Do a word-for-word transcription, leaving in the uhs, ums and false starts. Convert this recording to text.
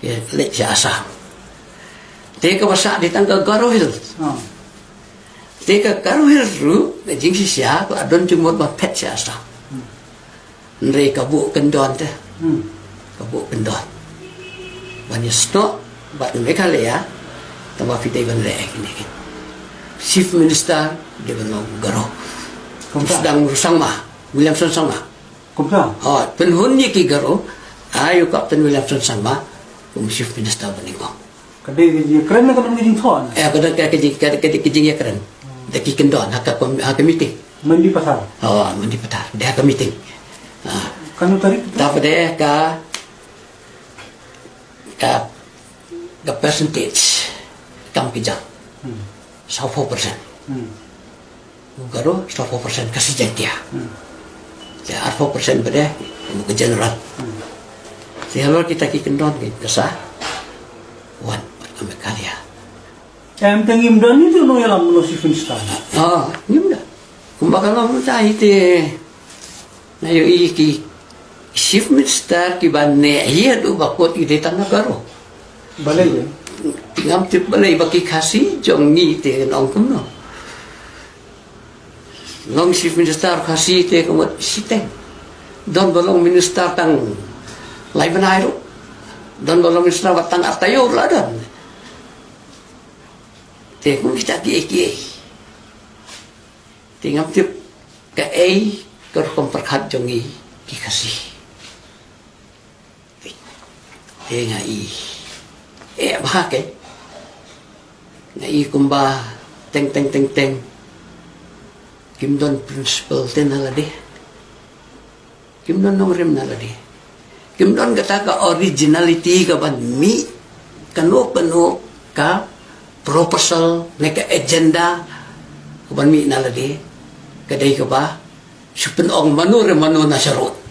Ki leit sha Assam. Te kaba sah dei tang ka Garo Hills. Te ka Garo Hills ruh ka jingshisha ka la don jingmut ba phet sha Assam. Hynrei ka buh kyndon te. Ka buh kyndon ban ïasnoh bad Meghalaya. Tangba phi dei ban leh kine ki Chief Minister dei ban long Garo. Kumta. Sdang Sangma, Williamson Sangma. Kumta. Oh, pynhun ïa ki Garo, ai u Captain Williamson Sangma kum Chief Minister ba nyngkong. Ka dei ka jingïakren ne ka don ka jingthoh ne? Eh, ka don ka, ka jing, ka, ka, ka jingïakren. Da ki kyndon ha ka, ha ka meeting. Mendipathar. Oh, Mendipathar. Da ha ka meeting. Ah. Kano tarik? Tapadeh ka, ka, ka percentage kam ki jam. Hmm. Saw phew percent. Hmm. U Garo, saw phew percent Khasi Jaiñtia. Hmm. Te arphew percent pat de, u ka general. Hmm. Te halor kita ki kyndon ki ka sah wan ka Meghalaya. Em te ngim don ni tu nongïalam, no Chief Minister. Ah, ngim don. Kumba ka long ta hi te nga ïohi ki Chief Minister kiba neh hi haduh ba kut ki dei tang na Garo. Balei? Te ngam tip balei ba ki Khasi jong ngi te nong kumno. Long Chief Minister Khasi te ka mut shiteng. Don ba long minister tang lai bnai ruh. Don ba long minister ba tang ar taïew ruh la don. Te kum kita kiei kiei. Te ngam tip kaei ka rukom pyrkhat jong ngi ki Khasi. Te nga i, eh, bha ke. Nga i kumba teng teng teng teng. Kim don principle te na lade. Kim don nongrim na lade. Kim don kata ka originality ka ban mih kano kano ka proposal ne ka agenda ka ban mih na lade. Ka dei kaba shu pynong mano re mano na sharud.